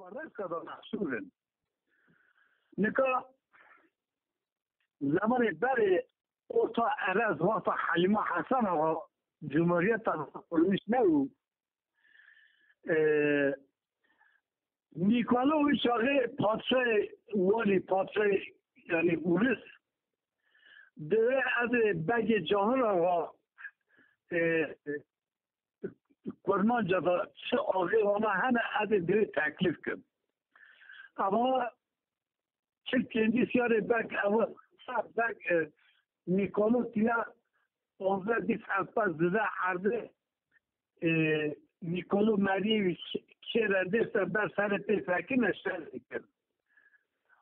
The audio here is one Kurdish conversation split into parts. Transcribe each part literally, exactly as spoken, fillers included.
Rêzka de mehsûl in. Nika zemanê berê orta Erez, wexta Helîma Hesen Axa Cumhuriyeta qurmîş nebû. E, Nîkolo wî çaxê padşahê walî, padşahê, yanî Ûris, divê ez ê begê Cahir Axa, e, Kurmanca de çi axê wana hene, ez ê divê teklîf kim. Ama çi kêndî siyarê beg, ev sa beg, e, Nîkolo tîna ponzdeh bîst heft zide erdê, e, Nîkolo meriyê wî çê re dê ser ber serê pê sekine şer dikin.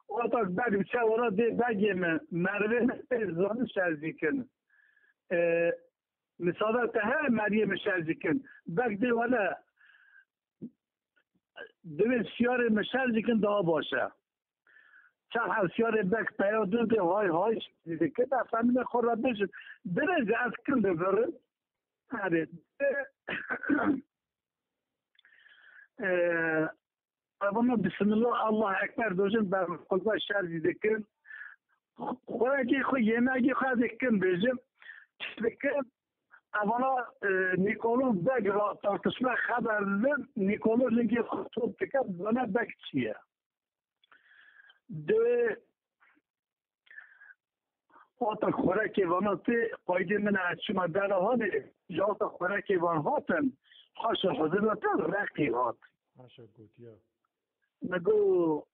Wata beg biçe wara dê begê min, merivê min pê zanin şer dikin. E, Misada te heye meriyê min şer dikin. Beg dê wele divê siyarê min şer dikin daha baş e. Çar hev siyarê beg peya dû dê hay hay şer dikin. Efendime xwe re bijin. Dirêj ez kin divirin. Herê. E, Evana Bismillah, Allah Ekber dojin, ber xweza şer jî dikin. Xwekê xwe, yemegê xwe dikin, bêjim. Çi dikin? Evana, e, Nîkolo Beg ra tartışma xeber didin. Nîkolo lingê xwe top dike, dizane Beg çi ye. Dê Wata xwerekê vana tê, qaydê min e, ez çima dera hanê, ji wata xwerekê van hatin, haşa huzur ve te reqî hat. Haşa gotiya. Me got,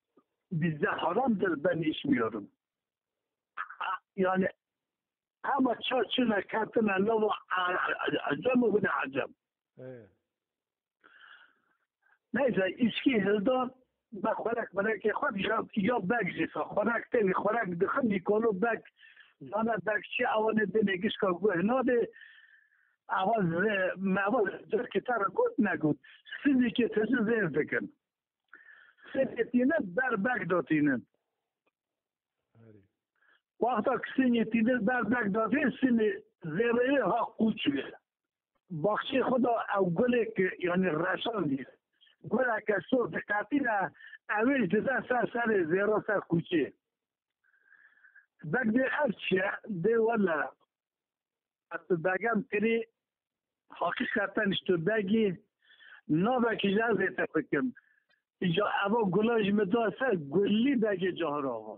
bizde haramdır, ben içmiyorum. Yani, ama ça çine ketine nava a-, a-, a-, acem û bine acem. Ee. Neyse, îçkî hildan, me xwerek merekê xwe ya, ya beg jî xwe. Xwerek tevî, xwerek dixin, Nîkolo Beg, zane beg çi, ewanê dinê gişka guh nadê. Ewa zê-, me ewa zêrkê te re got, negot. Sinîkê tijî zêr dikin. Sinê tînin, ber beg datînin. Erê. Wexta ku sinê tînin, ber beg datînin, sinê zêrê ha qûç bê. Baxçê xwe de ew gulê ku, yanî reşan dî. Guleke sor diqetîne, ew ê dide ser serê zêra ser qûçê. Beg dê ev çi ye? Dê wele, ez bi begem kirî, heqîqeten ji tu begî, navekî ji ez ê te bikim. Îca eva gula ji min da ser, gulî begê Cahir Axa.